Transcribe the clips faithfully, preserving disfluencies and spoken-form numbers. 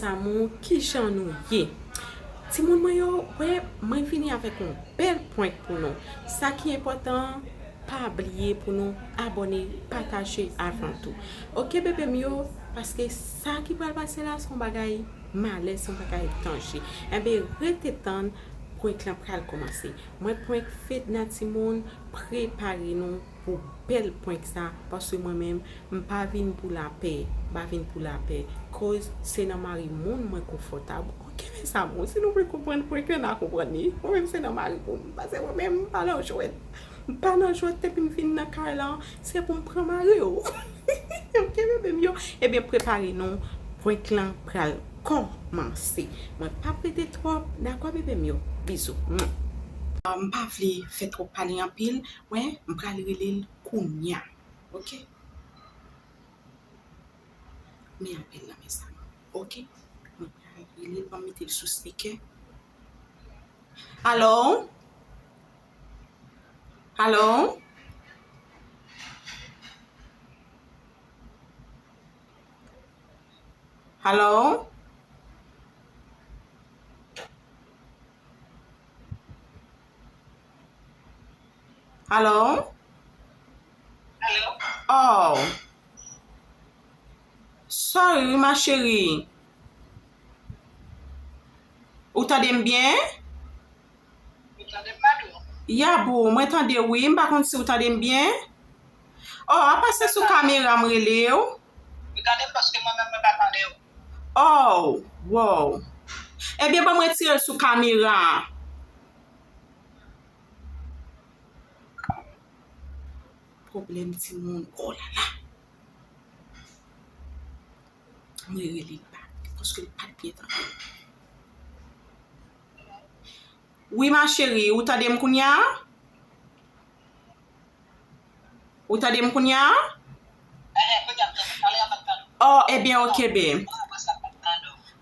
Amour, kijan nou ye? Timoun mwen yo, wè, mwen vini avèk yon bèl prank pou nou. Sa ki enpòtan, pa bliye pou nou abòne, pataje avan tou. Oke, bebe m yo, paske sa ki pral pase la, se yon bagay malè, se yon bagay danje. Enben, rete tann, prank lan pral kòmanse. Mwen prank Fedna timoun, prepare nou pou bèl prank sa, paske mwen menm, m pa vin pou lapè, m pa vin pou lapè, koz se nan mari moun mwen konfòtab. Oke, mes amours, si nou vle konprann prank lan, n a konprann li. Mwen menm se nan mari moun, paske mwen menm m pa nan jwèt. M pa nan jwèt, depi m vin nan kay lan, se pou m pran mari w. Oke, bebe m yo, ebyen prepare nou, prank lan pral kòmanse. Mwen p ap rete twòp, dakò, bebe m yo? Bizou. M pa vle fè twòp pale anpil, wè, m pral rele l kounya. Oke? Men apèl la, mes amours. Oke? Mwen pral rele l, ban m mete l sou speaker. Alo? Alo? Alo? Alo? Alo? Oh. Sorry, ma chérie. Ou tande m byen? Ou tande m, Madou? Ya, boo, mwen tande wi. M pa konn si ou tande m byen. Oh, apa se sou kamera m rele w? Ou tande m paske mwen menm mwen pa tande w. Oh, wow. Ebyen, ban mwen retire l sou kamera a. Pwoblèm timoun. Oh la la. Mwen rele l bak, paske l pa t byen tande. Wi, ma chérie, ou tande m kounya? Ou tande m kounya? Oh, ebyen, oke, be.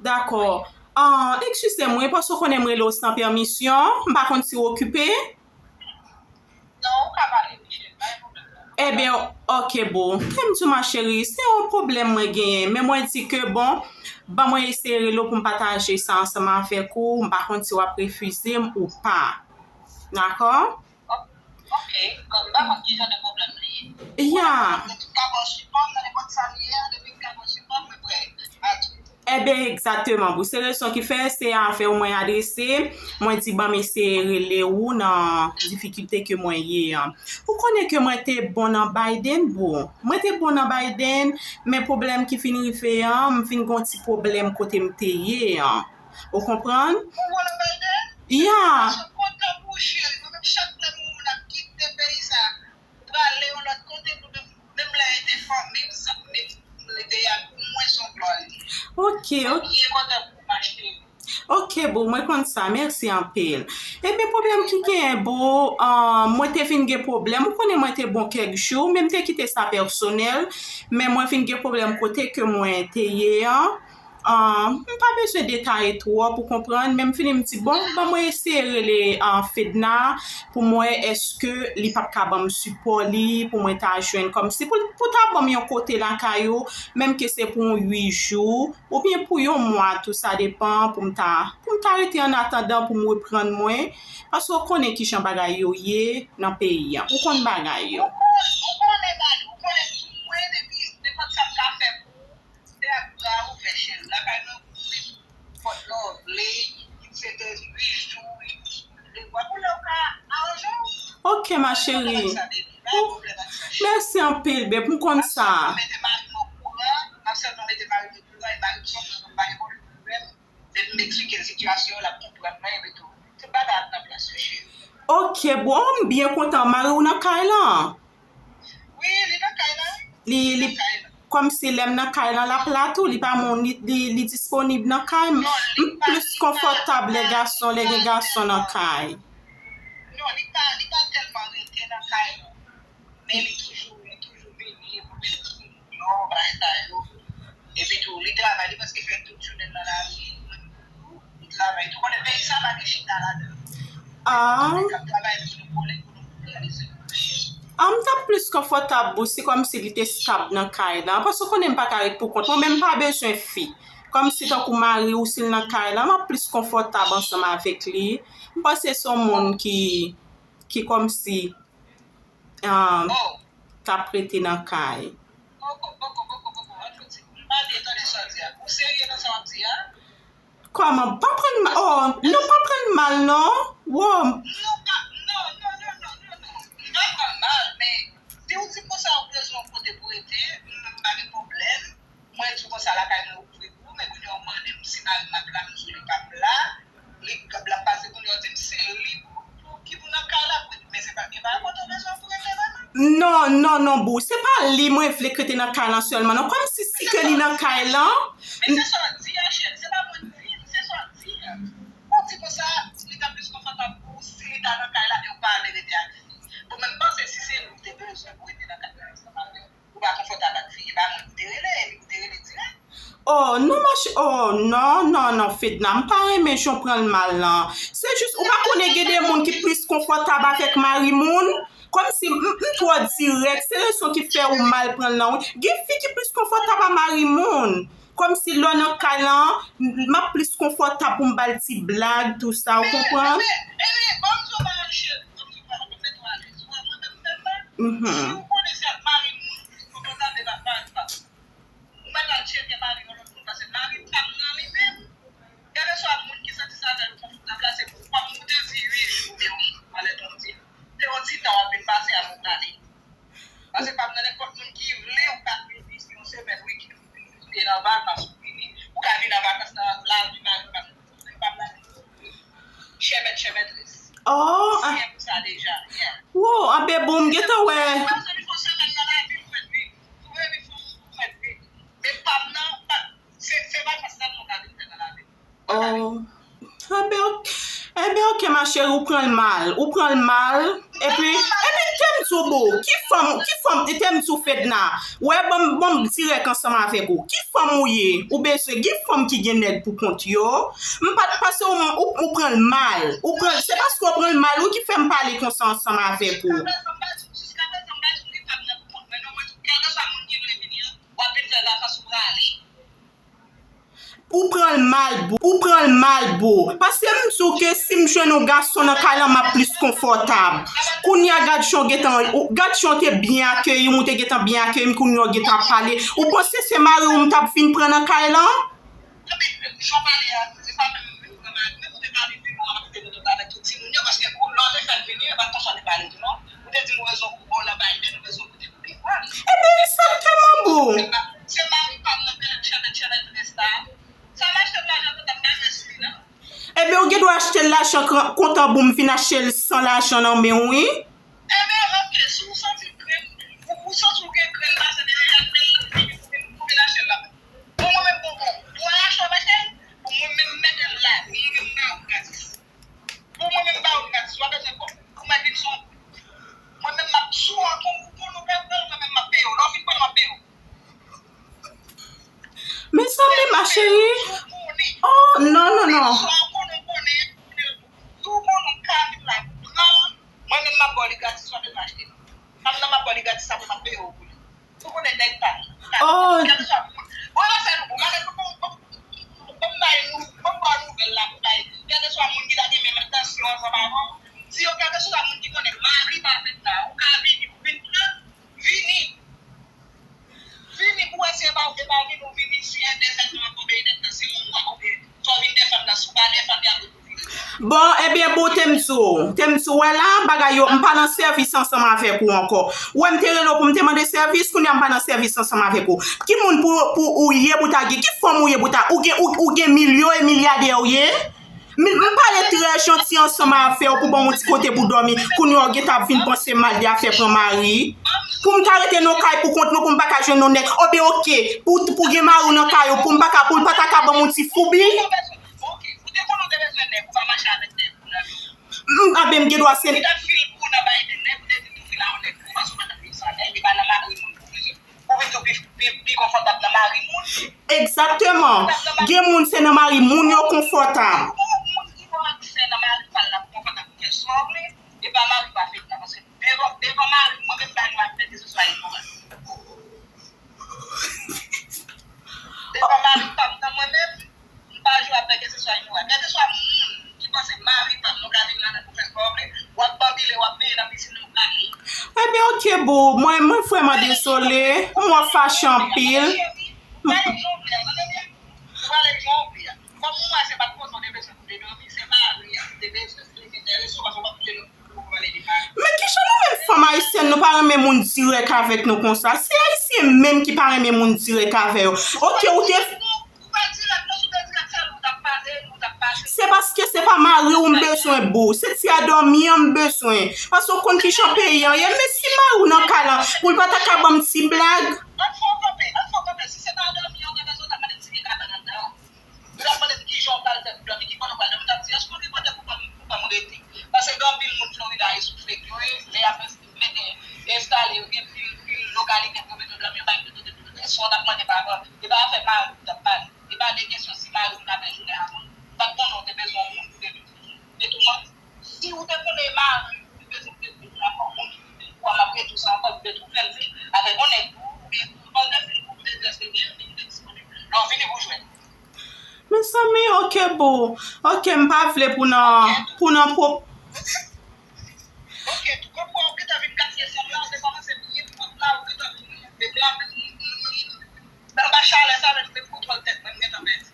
Dakò. Ah, eskize m, wi, paske w konnen m rele w san pèmisyon. M pa konn si w okipe. Non, ou ka pale, Michel, pa gen pwoblèm, non. Ebyen, oke, boo. Kè m di w, ma chérie, se yon pwoblèm mwen genyen. Men mwen di ke, bon, ban mwen eseye rele w pou m pataje sa ansanm avèk ou. M pa konn si w ap refize m ou pa. Dakò? Ok, ok. Bon, m pa konn ki jan de pwoblèm li ye. Ya. Depi m ka ba w sipò m nan nenpòt sa li ye a, depi m ka ba w sipò m, mwen prè a di w. Ebyen, egzakteman, boo. Se rezon ki fè se avè w mwen adrese. Mwen di, ban m eseye rele w nan difikilte ke mwen ye an. Ou konnen ke mwen te bon nan Biden, boo. Mwen te bon nan Biden, men pwoblèm ki fin rive an, m fin gon ti pwoblèm kote m te ye an. Ou konprann? Ou bon nan Biden? Ya. Mwen kontan pou ou, cheri. Mwen menm, chak lè m wè moun ap kite peyi sa, prale yon lòt kote pou menm, menm lè e te fanmi m, zanmi m, li te ye a, pou mwen se yon glwa li ye. Ok, ok. Mwen byen kontan pou ou, ma chérie. Ok, boo, mwen konn sa. Mèsi anpil. Ebyen, pwoblèm ki genyen, boo, ah, mwen te fin gen pwoblèm. Ou konnen mwen te bon kèk jou, men m te kite sa pèsonèl. Men mwen fin gen pwoblèm kote ke mwen te ye an. Ah, m pa bezwen detaye twòp, ou konprann, men m fini m di, bon, ban mwen eseye rele, ah, Fedna pou m wè èske li p ap ka ban m sipò li, pou mwen ta jwenn kòmsi, pou, pou ta ban m yon kote lakay ou, menm ke se pou yon uit jou, oubyen pou yon mwa tou, sa depann, pou m ta, pou m ta rete an atandan pou m reprann mwen, paske w konnen kijan bagay yo ye nan peyi an, ou konn bagay yo. Ou konnen, ou konnen bagay, ou konnen pou mwen, depi nenpòt sa m ka fè pou ou, se ak bra ouvè, cheri. Lakay mwen, ou ouvri pòt la w vle, se de uit jou, li, li, w ap lè w ka aranje w. Ok, ma chérie. Mèsi anpil, babe, m konn sa. M ap sèlman mete mari m okouran, m ap sèlman mete mari m okouran, e mari m se yon moun pa gen pwoblèm. Depi m eksplike l sitiyasyon an, l ap konprann mwen, epi tou, tout bagay ap nan plas yo, cheri. Ok, bon, m byen kontan. Mari w nan kay lan? Wi, li nan kay la, wi. Li, li, kòmsi lè m nan kay lan, l ap la tou, li pa moun, li, li, li disponib nan kay. M plis konfòtab lè gason, lè gen gason nan kay. Non, li pa, li pa tèlman rete nan kay, non. Men li toujou, li toujou vini, li toujou vini, non, bagay sa yo. Epi tou, li travay, li prèske fè tout jounen l nan lari. Li travay tou. Konnen peyi sa pa gen chita ladan l. Ah. Moun k ap travay pou nou, pou nou, pou nou realize nou. Ah, m t ap plis konfòtab, boo, si kòmsi li te stab nan kay la. Paske w konnen m pa ka ret pou kont mwen, men m pa bezwen fi. kòmsi tankou mari w, si l nan kay la, m ap plis konfòtab ansanm avèk li. M panse se yon moun ki, ki kòmsi, um, t ap rete nan kay. Poko, poko, poko, poko. Ann fouti. M pa byen tande sa w di a. Ou serye nan sa w ap di a? Kòman? Pa pran l mal. Oh, non, pa pran l mal, non. Wo. Non, pa, non, non, non, non, non, non. M pa pran l mal, men si w di konsa ou bezwen yon kote pou rete, m, m pa gen pwoblèm. Mwen di w konsa lakay mwen ouvri pou ou, men kounye a w mande m si mari m ap la, m di w li p ap la. Li, l ap pase kounye a w di m se li pou, pou ki pou nan kay la, pou, men se pa, e pa kote w bezwen pou rete la, non. Non, non, non, boo. Se pa li mwen vle k rete nan kay lan sèlman, non. Kòmsi si ke li nan kay lan. Men se sa w di a, cheri. Se pa mwen di l, se sa w di a. Ou di konsa, li ta plis konfòtab pou ou si li ta nan kay la e ou pa vle rete ak fi. Bon, men m panse si se li w te bezwen pou rete nan kay la ansanm avè l, ou pa konfòtab ak fi, e pa mwen pou te rele, e li pou te rele dirèk. Oh, non, ma chè, oh, non, non, non, Fedna, m pa renmen jan w pran l mal lan. Se jis, ou pa konnen gen de moun ki plis konfòtab avèk mari moun. Kòmsi m, m twò dirèk, se rezon ki fè ou mal pran l lan, wi. Gen fi ki plis konfòtab a mari moun. Kòmsi lè w nan kay lan, m ap plis konfòtab pou m ba l ti blag, tou sa, ou konprann? Ebyen, ebyen, ban m di w yon bagay, cheri. Ban m di w yon bagay, ban m mete w alèz. Ou wè mwen menm, Fedna, si w konnen se ak mari moun, ou konn tande m ap pale, ou mèt al tcheke mari yon lòt moun, paske mari pa m nan li menm. Kèlkeswa moun ki santi sa avè l konfòtab la, se pou w pa moute di ui jou, e yon malè ton di. Se yon ti tan w ap vin pase a moun la li. Paske pa m nan nenpòt moun ki vle ou ka vini si yon semèn, wi, ki vini, e nan vakans ou vini. Ou ka vin an vakans nan lavi mari pa m, pa m la. Chè mèt, chè mètrès. Oh, ah. Siyen pou sa deja. Yeah. Wo, anben bon, m gentan wè. Paske li fè yon semèn nan lavi, ou fèt vini. Ou vle vin fè yon, ou fèt vini. Men pa m nan, pa, se, se pa sa sèlman ou ka vin fè nan lavi. Oh. Anben, ok. Enben, ok, ma chérie, ou pran l mal. Ou pran l mal. Epi, epi, tèm sou boo. Ki fanm, ki fanm, tèm sou Fedna. Wè, ban m, ban m dirèk ansanm avèk ou. Ki fanm ou ye? Ou bezwen, gen fanm ki gen nèg pou kont yo. M pa t panse ou, ou, ou pran l mal. Ou pran, se paske ou pran l mal, wi, ki fè m pale konsa ansanm avèk ou. Jiskaprezan, m pa di w, jiskaprezan, m pa di w li pa t nan kont mwen, non, mwen di w, kèlkeswa moun ki vle vini an, w ap vin fè vakans ou prale. Ou pran l mal, boo. Ou pran l mal, boo. Paske m di w ke si m jwenn yon gason nan kay lan, m ap plis konfòtab. Kounye a, gad jan w gentan, ou, gad jan w te byen akeyi m, ou te gentan byen akeyi m, kounye a w gentan ap pale. Ou panse se mari w m t ap vin pran nan kay lan? Jan w pale a, se pa menm, menm, menm ou te ka vin, vin, ou ap kite nou avèk tout timoun yo, paske ou, lè w te fè l vini, e pa t konsa w te pale tou, non. Ou te di m ou bezwen yon bon nan Biden, ou bezwen yon kote pou li pran. Ebyen, egzakteman, boo. Se mari pa m nan, bèl chèlèt, chèlèt, resta. Sa m achte l lajan kontan, m pa jwe sou li, non. Ebyen, ou gen dwa achte l lajan kran-, kontan, boo, m vin achte l san lajan nan men w, wi. Ebyen, ok, si w santi l krenn, ou, ou santi w gen krenn pase deja, l ap vin, ou vin, ou vin achte l la. Bon, mwen menm, bon, bon, bon, achte w achte l, bon, mwen menm, m mete l la, mwen menm, m ba w l gratis. Bon, mwen menm, m ba w l gratis, w pa bezwen kòb. Ou mèt vin sou yon kout. Mwen menm, m ap sou an kon ou, pou nou pèp, mwen menm, m ap peye w. Lè w fin pran, m ap peye w. Mezanmi, ma chérie. Oh, non, non, non. Mwen menm m ap ba w li gratis, w ap achte. Pa m nan m ap ba w li gratis, sa pou m ap peye w pou li. Ou konnen nèg pa m. Oh. Kèlkeswa moun. Bon, nan sèl ou, bon, ban m bay nou, ban m ba w nouvèl la pou bay. Kèlkeswa moun ki ta gen menm entansyon ansanm avè w, di yo kèlkeswa moun ki konnen mari pa fèt la, ou ka vini, ou vin pran, vini. Vini pou wè si e pa, e pa vin ou vini si e de fèt nan konbyen de tan, si yon mwa konbyen, fò vin defann nan, si w pa defann, y ap ret ou vini. Bon, ebyen, bon, te m di w, te m di w, wè la, bagay yo, m pa nan sèvis ansanm avèk ou ankò. Ou wè, m te rele w pou m te mande sèvis, kounye a m pa nan sèvis ansanm avèk ou. Ki moun pou, pou ou ye, pou ta gen, ki fanm ou ye, pou ta, ou gen, ou, ou gen milyon e milyadè ou ye? M, m pale trè janti ansanm avè w pou ban w yon ti kote pou dòmi. Kounye a w gentan ap vin panse mal de afè pran mari. Pou m ta rete nan kay pou kont mwen, pou m pa ka jwenn yon nèg. Oben oke, pou, pou gen mari w nan kay ou, pou m pa ka, pou l pa ta ka ban m yon ti foubi. M, anben m gen dwa se Pou vin tou pi, pi, pi konfòtab nan mari moun. Egzakteman. Gen moun se nan mari moun yo konfòtab. Pou moun ki gen aksè nan mari pa l la pou konfòtab pou fè sa w vle, e pa mari pa fèt la, paske devan, devan mari m, mwen menm mari m ap fè keseswa e konsa. E Kòman mari pa m nan mwen menm, m pa jwe avèk kèlkeswa yon moun. Kèlkeswa moun ki panse mari pa m, nou ka vin ladan pou fè sa w vle, w ap banbile, w ap benyen nan pisin, nou pa ni. Ebyen, oke, boo. Mwen, mwen vrèman dezole. M wè w fache anpil. Ou pale jan w vle a, tande byen. Ou pale jan w vle a. Kòm ou wè se pa t kote w te bezwen pou te dòmi, se mari a ou te bezwen pou te enterese w, paske w pa t vle Men kijan nou menm fanm ayisyèn nou pa renmen moun dirèk avèk nou konsa? Se ayisyen menm ki pa renmen moun dirèk avè yo. Oke, ou te. Se paske se pa mari w m bezwen, boo. Se ti a dòmi an m bezwen. Paske w konn kijan peyi an ye. Men si mari w nan kay lan, pou l pa ta ka ban m ti blag. Ann fè w kanpe, ann fè w kanpe. Si se pa dòmi an w te bezwen, w t ap mande m si gen kabann anndan an. Yo t ap mande m kijan w pral fè pou dòmi, ki kote w pral dòmi. M t ap di, èske w gen kote pou ban m, pou ban m rete? Paske gen anpil moun Florida e sou fake yo ye, lè y ap mete, enstale yo, gen pil, pil lokalite pou yo mete w dòmi, yo bay m de kote pou yo dòmi. Èske w t ap mande m avan? E pa afè mari w t ap pale. E pa de kesyon si mari w t ap fè jounen avè w. M pa t konnen w te bezwen yon moun pou te touche. E tou mwen, si w te konnen mari w te bezwen pou te touche avè w, moun ki te pou w ap rete w san kòb, ou te tou fè l vin avèk yon nèg pou ou, oubyen pou w vande fil pou ou te di èske gen yon moun ki te disponib. Lè w vini pou jwenn. Mezanmi, oke, boo. Oke, m pa vle pou nan, pou nan pwo- Oke, tou konpran, ou gentan vin kase sanm la, ou te kòmanse byen pwòp la, ou gentan vin byen blan, men anba chalè sa, men m te kontwòl tèt mwen, m gentan pèdi.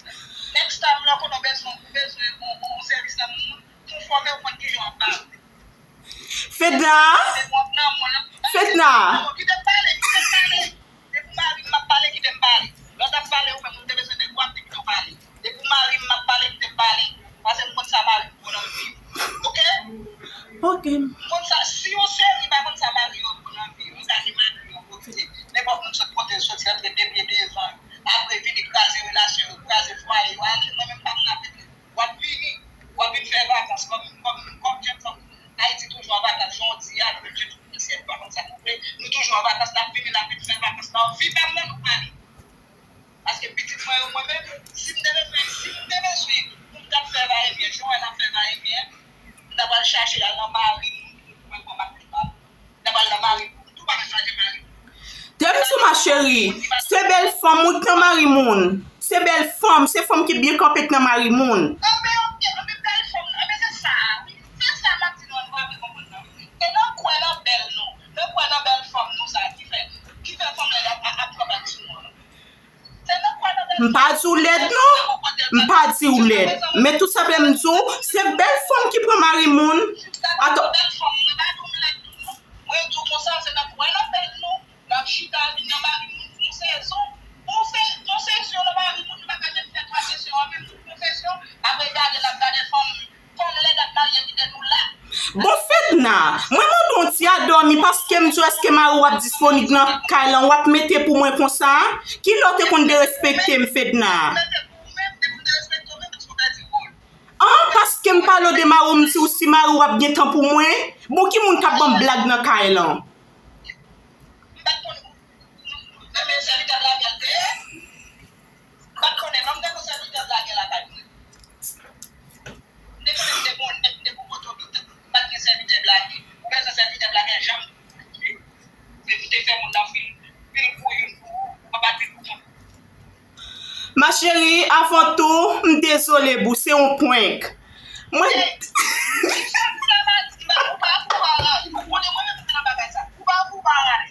Next time, lè w konnen w bezwen, ou bezwen yon, yon, yon sèvis nan moun, pou w fòme, ou konn kijan w ap pale. Fedna? Fedna? Kite m pale, kite m pale. Depi mari m ap pale, kite m pale. Lè w t ap pale, ou menm, ou te bezwen nèg ou ap di kite w pale. Depi mari m ap pale, kite m pale. Paske m konn sa mari m konn anvi. Oke? Oke. M konn sa, si yon seri pa konn sa mari yo konn anvi, yo gade mari yo kote. Nenpòt moun sot kote l soti, antre de pye devan, apre vini kraze relasyon yo, kraze fwaye yo, ale, mwen menm pa m nan pete. W ap vini, w ap vin fè vakans kòm, kòm, kòm jenn fanm. Ayiti toujou an vakans, jan w di a, nou menm jenn fanm ayisyen, nou pa konn sa nou vle. Nou toujou an vakans, n ap vini, n ap vin fè vakans nan vi pa m nan, nou pa li. Paske pitit mwen yo, mwen menm, si m te bezwen, si m te bezwen pou m t ap fè vayevyen, jan w wè n ap fè vayevyen, m ta pral chache al nan mari m pou mwen pran mari m. Nan pral nan mari moun, tou pa ka chaje mari moun. Te m di w, ma chérie, se bèl fanm ou k nan mari moun. Se bèl fanm, se fanm ki byen kanpe k nan mari moun. Anben, oke, anben, bèl fanm nan, anben, se sa a, wi. Se sa m ap di nou an, nou pa vle konprann nan. Se nan kwè nan bèl nou. Nan kwè nan bèl fanm nou sa a ki fè, ki fè fanm lèd ap, ap, ap travay sou nou an. M pa di w lèd non. M pa di w lèd. Men tou senpleman m di w, se bèl fanm ki pran mari moun. Ato. Mwen di w konsa, se nan kwè nan bèl nou. N ap chita vin nan mari moun pou yon sezon. Pou yon se-, pou yon sezon nan mari moun, nou pa ka menm fè twa sezon an, menm pou yon sezon. Apre gade, n ap gade fanm. Bon, Fedna, mwen mande w ti a dòmi paske m di w èske mari w ap disponib nan kay lan, w ap mete pou mwen konsa? Kilè w te konn derespekte m, Fedna? An, paske m pale w de mari w, m di w si mari w ap gen tan pou mwen? Bon, ki moun k ap ban m blag nan kay lan? M pa t konnen non, m te gon sèvitè blagè lakay mwen. M te konnen m te gon nèg, m te gon kote w biten. M pa t gen sèvitè blagè. Ou bezwen sèvitè blagè, janm te fè moun nan fil, fil pou youn pou ou, ou pa t vin pou kont ou. Ma chérie, avan tou, m dezole boo, se yon prank. Mwen. Ou pa pou pa rale. Ou konnen mwen menm m nan bagay sa. Ou pa pou pa rale.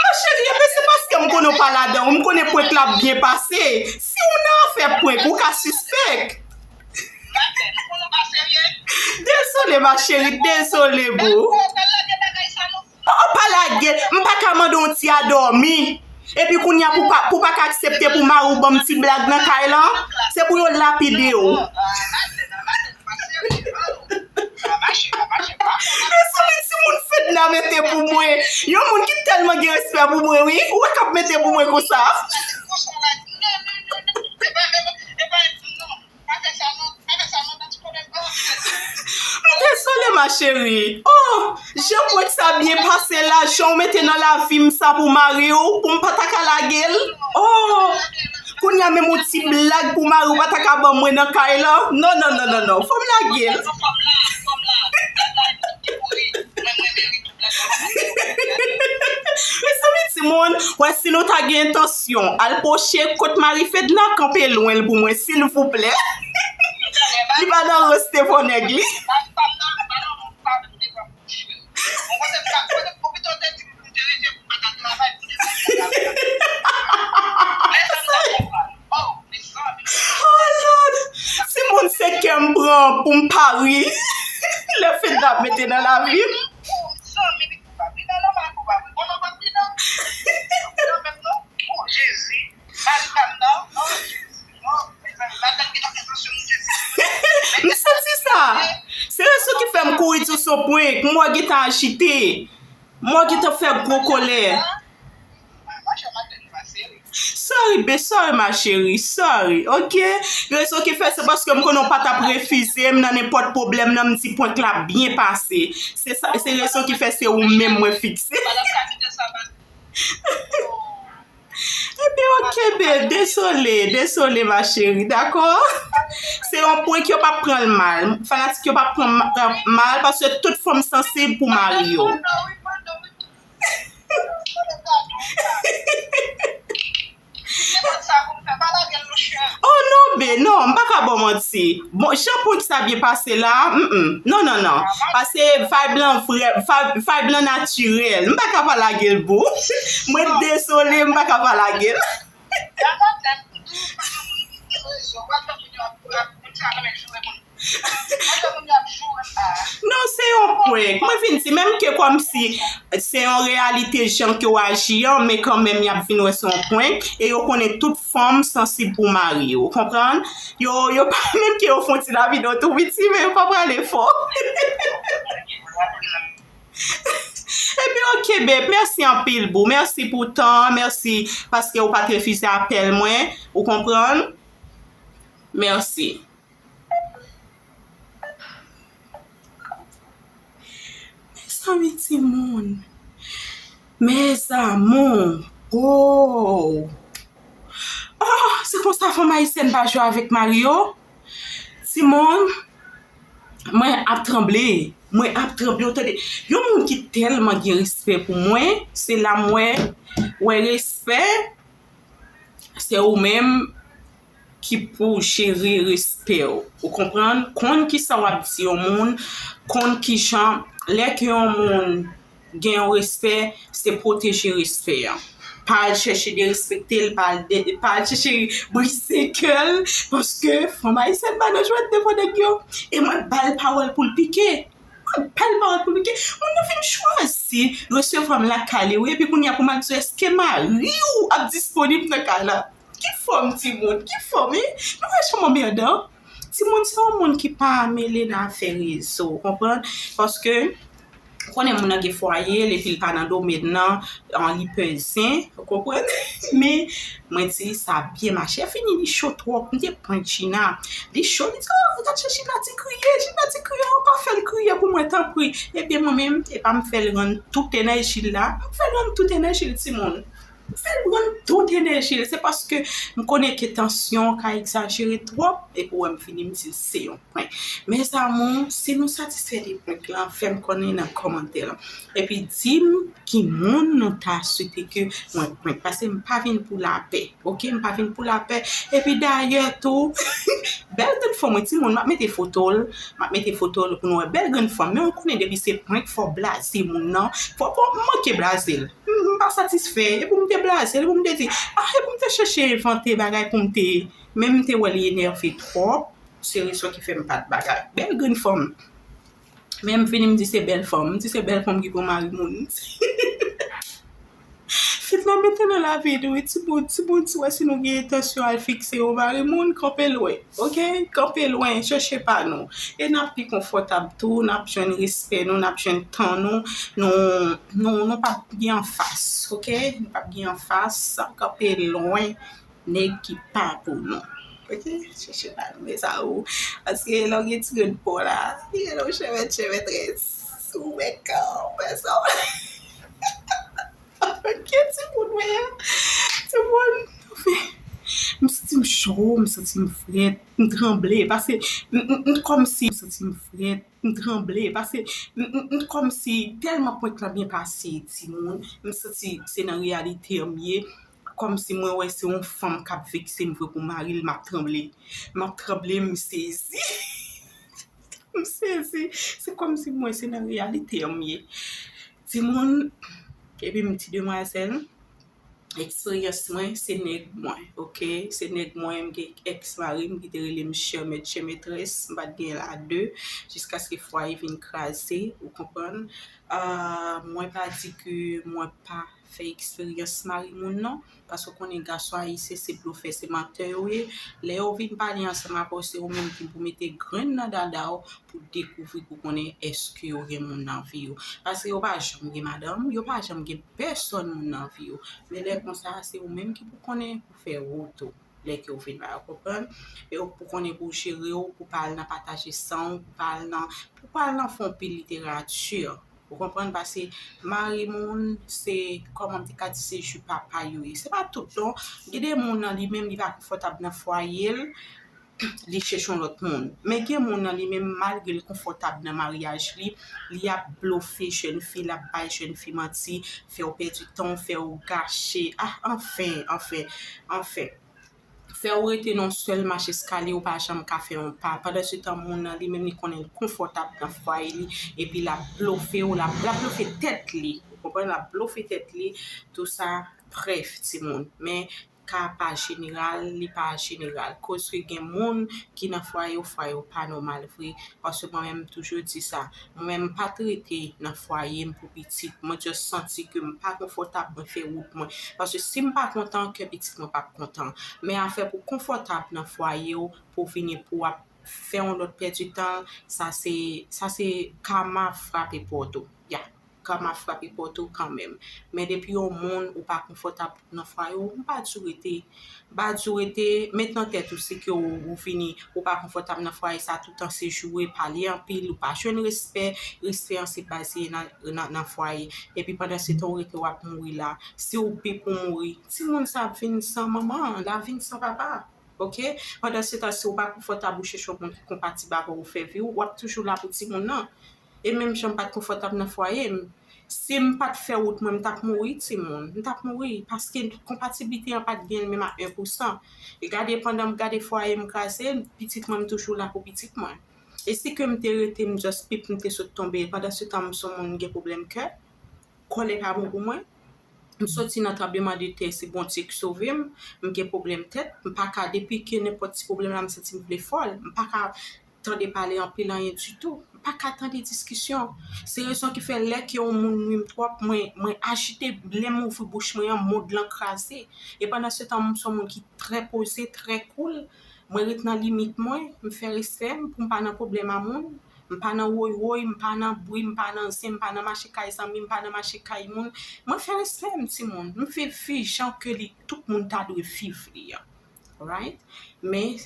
Ma chérie, ebyen se paske m konnen w pa ladan, m konnen prank la ap byen pase. Si w nan afè prank, ou ka sispèk. Dezole, ma chérie, dezole, boo. Pa, pa lage, m pa ka mande yon ti a dòmi. Epi kounye a pou pa, pou pa ka aksepte pou mari w ban m ti blag nan kay lan, se pou yo lapide w. Dezole, timoun Fedna mete pou mwen. Yon moun ki tèlman gen respè pou mwen, wi. Ou wè k ap mete pou mwen konsa. M dezole, ma chérie. Oh, jan prank sa byen pase la, jan w mete nan lavi m sa pou mari w, pou m pa ta ka lage l. Oh, kounye a menm yon ti blag pou mari w pa ta ka ban mwen nan kay lan. Non, non, non, non, non. Fò m lage l. Mezanmi, timoun, wè, si nou ta gen entansyon al pwoche kot mari Fedna, kanpe lwen l pou mwen, silvouplè. Li pa nan rans te fò nèg li. Oh Lord! Timoun, se kè m pran pou m pa ri. Lè Fedna ap mete nan lavi m. M santi sa. Se rezon ki fè m kouri di w se yon prank. M wè w gentan ajite. M wè w gentan fè gwo kòlè. Sorry, babe, sorry, ma chérie, sorry, ok? Rezon ki fè se paske m konnen w pa t ap refize m nan nenpòt pwoblèm nan, m di prank la byen pase. Se sa, se rezon ki fè se ou menm mwen fikse. Ebyen, ok, babe, dezole, dezole, ma chérie, dakò? Se yon prank, yo p ap pran l mal. Fanatik yo p ap pran ma-, mal, paske tout fanm sansib pou mari yo. Oh non, babe, non, m pa ka ba w manti. Bon, jan prank sa byen pase la, mm, mm. Non, non, non. Paske vibe lan vrè, vibe, vibe lan natirèl. M pa ka pa lage l, boo. Mwen dezole, m pa ka pa lage l. Non, se yon prank. Mwen vin di, menm ke kòmsi se yon reyalite jan ke w aji an, men kanmenm y ap vin wè se yon prank, e yo konnen tout fanm sansib pou mari yo, ou konprann? Yo, yo pa menm ke yo fè yon ti lavi nan tou piti, men yo pa prale fò. Ebyen, ok, babe, mèsi anpil, boo. Mèsi pou tan an, mèsi paske ou pa t refize apèl mwen, ou konprann? Mèsi. Mezanmi, timoun. Mes amours. Oh. Oh, se konsa fanm ayisyèn pa jwe avèk mari yo? Timoun, mwen ap tranble. Mwen ap tranble, ou tande. Yon moun ki tèlman gen respè pou mwen, se la m wè, wè respè, se ou menm ki pou jere respè w. Ou konprann? Konn kisa w ap di yon moun, konn kijan, lè ke yon moun gen yon respè, se pwoteje respè an. Pa al chèche derespekte l, pa al de-, pa al chèche brize kè l, paske fanm ayisyèn pa nan jwèt devan nèg yo. E mwen ba l pawòl pou l pike. Mwen ba l pawòl pou l pike. Moun nan fin chwazi resevwa m lakay li, wi, epi kounye a pou m al di w èske mari w ap disponib nan kay la. Ki fòm timoun? Ki fòm, wi? Nou wè jan m anmèdan? Timoun se yon moun ki pa mele nan afè rezo, ou konprann? Paske, ou konnen moun nan gen fwaye l, epi l pa nan domèn nan, an, li pè zen, ou konprann? Men, mwen di, sa byen mache. Fini, li cho twòp. M te prank Gina. Li cho, li di, oh, gad jan Gina ti kriye, Gina ti kriye, oh, pa fè l kriye pou mwen, tanpri. Ebyen, mwen menm, e pa m fè l rann tout enèji l la. M fè l rann tout enèji l, timoun. M fè l rann tout enèji l. Se paske m konnen ke tansyon ka egzajere twòp, epi w wè m fini, m di l se yon prank. Mes amours, si nou satisfè de prank lan, fè m konnen nan kòmantè lan. Epi di m ki moun nou ta swete ke mwen prank. Paske m pa vin pou lapè. Ok, m pa vin pou lapè. Epi dayè tou, bèl grenn fanm mwen, timoun, m ap mete foto l. M ap mete foto l pou nou wè. Bèl grenn fanm. Men ou konnen depi se prank, fò w blaze moun nan. Fò, fò m manke blaze l. M, m pa satisfè. E pou m te blaze l, e pou m te di, ah, e pou m te chèche envante bagay pou m te, men m te wè li enève twòp. Se rezon ki fè m pa t bagay. Bèl grenn fanm. Men m vini, m di se bèl fanm. M di se bèl fanm ki pou mari moun. Fedna mete nan lavi l, wi, timoun, timoun, si w wè si nou gen entansyon al fikse yon mari moun, kanpe lwen, ok? Kanpe lwen, chèche pa nou. E n ap pi konfòtab tou, n ap jwenn respè nou, n ap jwenn tan nou, nou, nou, nou p ap gen anfas, ok? Nou p ap gen anfas, kanpe lwen nèg ki pa pou nou. Ok? Chèche pa nou, mes amours. Paske lè w gen ti grenn po la, li gen yon chèvèt, chèvètrès. Ou mèt ka, ou fè sa. Ok, timoun, men, timoun. M santi m cho, m santi m frèt, m tranble. Paske m, m, m, kòmsi m santi m frèt. M tranble, paske m, m, m kòmsi tèlman prank lan byen pase, timoun, m santi se nan reyalite an m ye, kòmsi mwen wè se yon fanm k ap vekse m vre pou mari l, m ap tranble. M ap tranble, m sezi. M sezi. Se kòmsi mwen se nan reyalite an m ye. Timoun, epi m ti demwazèl, eksperyans mwen, se nèg mwen, oke? Se nèg mwen, m gen ex mari m ki te rele m chè mèt, chè mètrès, m pa t gen la de, jiskaske fwaye vin kraze, ou konprann? Ah, mwen pa di ke mwen pa fè eksperyans mari moun non, paske w konnen gason ayisyen se blofè, se mantè yo ye. Lè yo vin pale ansanm avè w, se ou menm ki pou mete grenn nan dada w pou dekouvri, pou konnen èske yo gen moun nan vi yo. Paske yo pa janm gen madanm, yo pa janm gen pèsòn moun nan vi yo. Men lè konsa, se ou menm ki pou konnen pou fè wout ou. Lè ke w vin la, ou konprann? E w pou konnen pou jere w, pou pa al nan pataje san w, pou pa al nan, pou pa al nan fè yon pil literati. Ou konprann? Paske mari moun, se, kòman m te ka di, se jou papa yo ye. Se pa tout non. Gen de moun nan li menm, li pa konfòtab nan fwaye l, li chèche yon lòt moun. Men gen moun nan li menm, malgre l konfòtab nan maryaj li, li ap blofe jèn fi, l ap bay jèn fi manti, fè w pèdi tan w, fè w gache. Ah, anfen, anfen, anfen. Fè w rete nan yon sèl mach eskalye, ou pa janm ka fè yon pa. Pandan se tan, moun nan li menm, li konnen l konfòtab nan fwaye li, epi l ap blofe w, l ap, l ap blofe tèt li. Ou konprann? L ap blofe tèt li, tou sa, brèf, timoun. Men, ka pa jeneral, li pa jeneral. Koz ke gen moun ki nan fwaye yo, fwaye yo pa nòmal vre. Paske mwen menm, m toujou di sa. Mwen menm, m pa t rete nan fwaye m pou pitit. Mwen just santi ke m pa konfòtab, mwen fè wout mwen. Paske si m pa kontan, kè pitit mwen p ap kontan. Men afè pou konfòtab nan fwaye w, pou vini pou w ap fè yon lòt pèdi tan, sa se, sa se kama frape pòt ou. Ya. Kama frape pòt ou kanmenm. Men depi yon moun ou pa konfòtab nan fwaye w, m pa di w rete. M pa di w rete, met nan tèt ou se ke w, ou vini, ou pa konfòtab nan fwaye sa, toutan se joure, pale anpil, ou pa jwenn respè, respè an se baz li ye nan, nan, nan fwaye. Epi pandan se tan ou rete w ap mouri la. Si w pè pou mouri, timoun sa ap vin san manman, l ap vin san papa. Oke? Pandan se tan, si w pa konfòtab, ou chèche yon moun ki konpatib avè w, ou fè vi w, w ap toujou la pou timoun nan. E menm jan m pa t konfòtab nan fwaye m, si m pa t fè wout mwen, m t ap mouri, timoun. M t ap mouri, paske konpatiblite an pa t gen l menm a en pou san. E gade, pandan m gade fwaye m kraze, pitit mwen, m toujou la pou pitit mwen. E si ke m te rete, m just pip, m te sot tonbe. Pandan se tan, m se yon moun gen pwoblèm kè, kòlè pa bon pou mwen. M soti nan tranbleman de tè, se Bondye ki sove m. M gen pwoblèm tèt. M pa ka, depi ke nenpòt ti pwoblèm la, m santi m vle fòl. M pa ka tande pale anpil anyen ditou. M pa ka tande diskisyon. Se rezon ki fè lè ke yon moun nwi m twòp, mwen, mwen ajite. Lè m ouvri bouch mwen an, mond lan kraze. E pandan se tan, m se yon moun ki trè poze, trè koul. Mwen ret nan limit mwen, m fè respè m pou m pa nan pwoblèm a moun. M pa nan woy woy, m pa nan bri, m pa nan zen, m pa nan mache kay zanmi, m pa nan mache kay moun. Mwen fè respè m, timoun. M viv vi jan ke li, tout moun ta dwe viv li an. Alright? Men,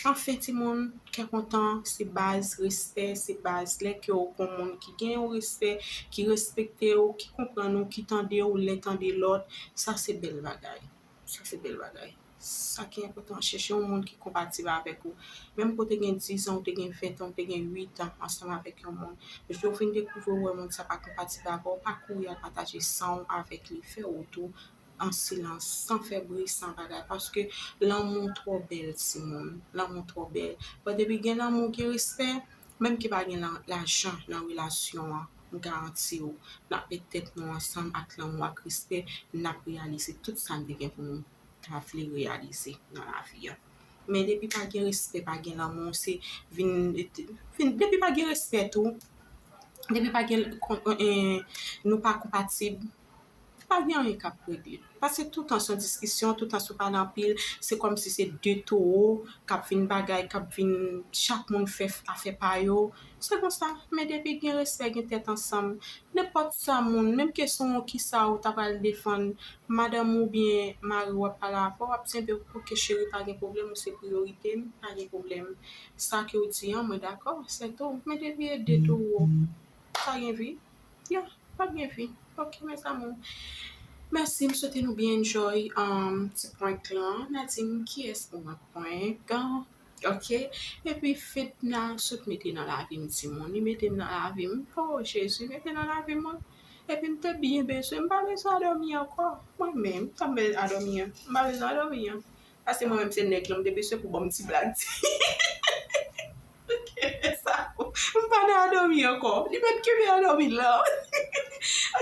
anfen, timoun, kè kontan, se baz, respè, se baz. Lè ke w gon moun ki gen yon respè, ki respekte w, ki konprann ou, ki tande w, l entande lòt, sa se bèl bagay. Sa se bèl bagay. Sa ki enpòtan, chèche yon moun ki konpatib avèk ou. Menm ke w te gen diz an, w te gen ven an, w te gen uit an ansanm avèk yon moun. Jou w vin dekouvri w wè moun sa pa konpatib avè w, pa kouri al pataje san w avèk li. Fè wout ou an silans, san fè bri, san bagay. Paske lanmou twò bèl, timoun. Lanmou twò bèl. Bon, depi gen lanmou, gen respè, menm ke pa gen la-, lajan nan relasyon an, m garanti w, n ap met tèt nou ansanm ak lanmou, ak respè, n ap reyalize tout sa n te gen pou nou ta vle reyalize nan lavi a. Men depi pa gen respè, pa gen lanmou, se vin, vin, depi pa gen respè tou, depi pa gen, eh, nou pa konpatib, pa gen anyen k ap regle. Paske toutan se yon diskisyon, toutan se yon pale anpil, se kòmsi se de towo k ap vin bagay, k ap vin, chak moun fè afè pa yo. Se konsa, men depi gen respè, gen tèt ansanm, nenpòt sa moun, menm kesyon kisa ou ta pral defann, madanm ou byen mari w ap pale avè w, w ap di, enben, oke, cheri, pa gen pwoblèm, ou se priyorite m, pa gen pwoblèm. Sa ke w di an, mwen dakò, se tou. Men depi e de towo, pa gen vi. Ya, pa gen vi. Oke, mes amours. Mèsi, m swete nou byen enjoy, um, ti prank lan. N a di m kiyès pou mwen prank. Ok? Epi fitna sot mete nan lavi m, timoun. Li mete m nan lavi m. Oh, Jezi, mete nan lavi mwen. Epi m te byen bezwen, m pa bezwen a dòmi ankò. Mwen menm, m pa bezwen a dòmi an. M pa bezwen a dòmi an. Paske mwen menm se nèg lan, m te bezwen pou ban m ti blag. Ok, sa, m pa nan a dòmi ankò. Li menm kenbe a dòmi la.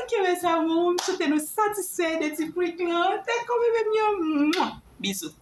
Ok, mes amours, m swete nou satisfè de ti prank lan. Dakò, bebe m yo. Mwa. Bizou.